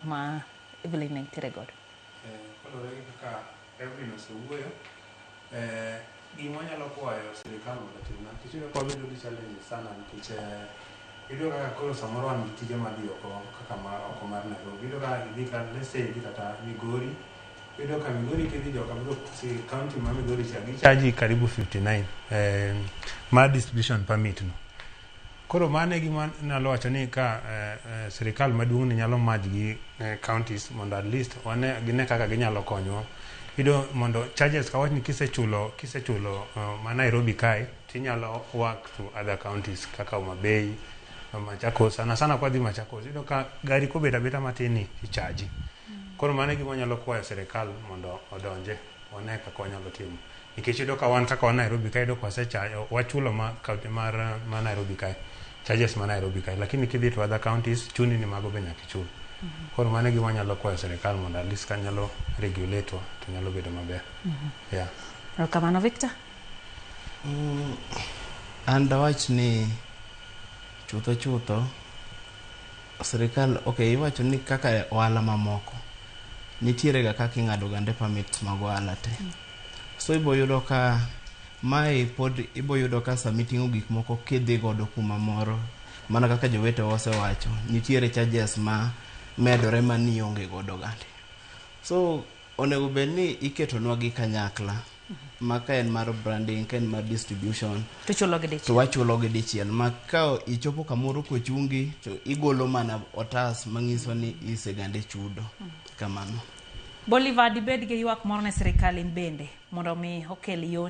Ma Evelyn ne nitiere godo. Kaluwore gi kaka Evelyn osewuoyo, gima wanyalo kwayo sirikal mondo otimna, nikech iyudo ka wabedo gi challenges sana nikech iyudo kaka koro samoro wan gi tije madhi oko kaka ma oko mar Nairobi. Iyudo ka idhi ka, let's say idhi kata Migori, iyudo ka Migori kidhi joka biro si county ma Migori cha gichaji karibu 59 mar distribution permit no. Koro mano e gima nalo wacho ni ka sirikal maduong' ni nyalo merge gi counties mondo at least wane gine kaka ginyalo konyowa. Iyudo mondo charges kawach ni kisechulo ma Nairobi kae tinyalo work to other counties kaka Homa Bay, Machakos. Sana sana kwadhi Machakos iyudo ka gari kobet abeta matin ni ichaji. Koro mano e gima wanyalo kwayo sirikal mondo odonje wane kaka wanyalo timo. Nikech iyudo ka wan kaka wan Nairobi ka iyudo ka wachulo ma county mar ma Nairobi kae charges ma Nairobi kae, lakini kidhi to other counties chuni ni mago be nyaka ichul. Koro mano e gima wanyalo kwayo sirikal mondo at least ka nyalo regulate wa to nyalo bedo maber. Yeah. Erokamano, Victor. An dawach ni chutho chutho sirikal, ok, iwacho ni kaka ohala mamoko nitiere ga kaka ing'ado gande permit mag ohala te. So ibo yudo ka mae pod ibo yudo ka sama iting'o gik moko kidhi godo kuma moro, mana kaka jowetewa osewacho, nitiere charges ma medore ma nionge godo gande. So onego bed ni iketonwa gi kanyakla ma ka en mar branding, ka en mar distribution, to chulo gi dichiel. To wachulo gi dichiel ma ka ichopo kamoro kochungi to igolo mana otas manyiso ni isegande chudo kamano. Bolivar, dibed gi ywak moro ne sirikal in bende mondo mi okel yot.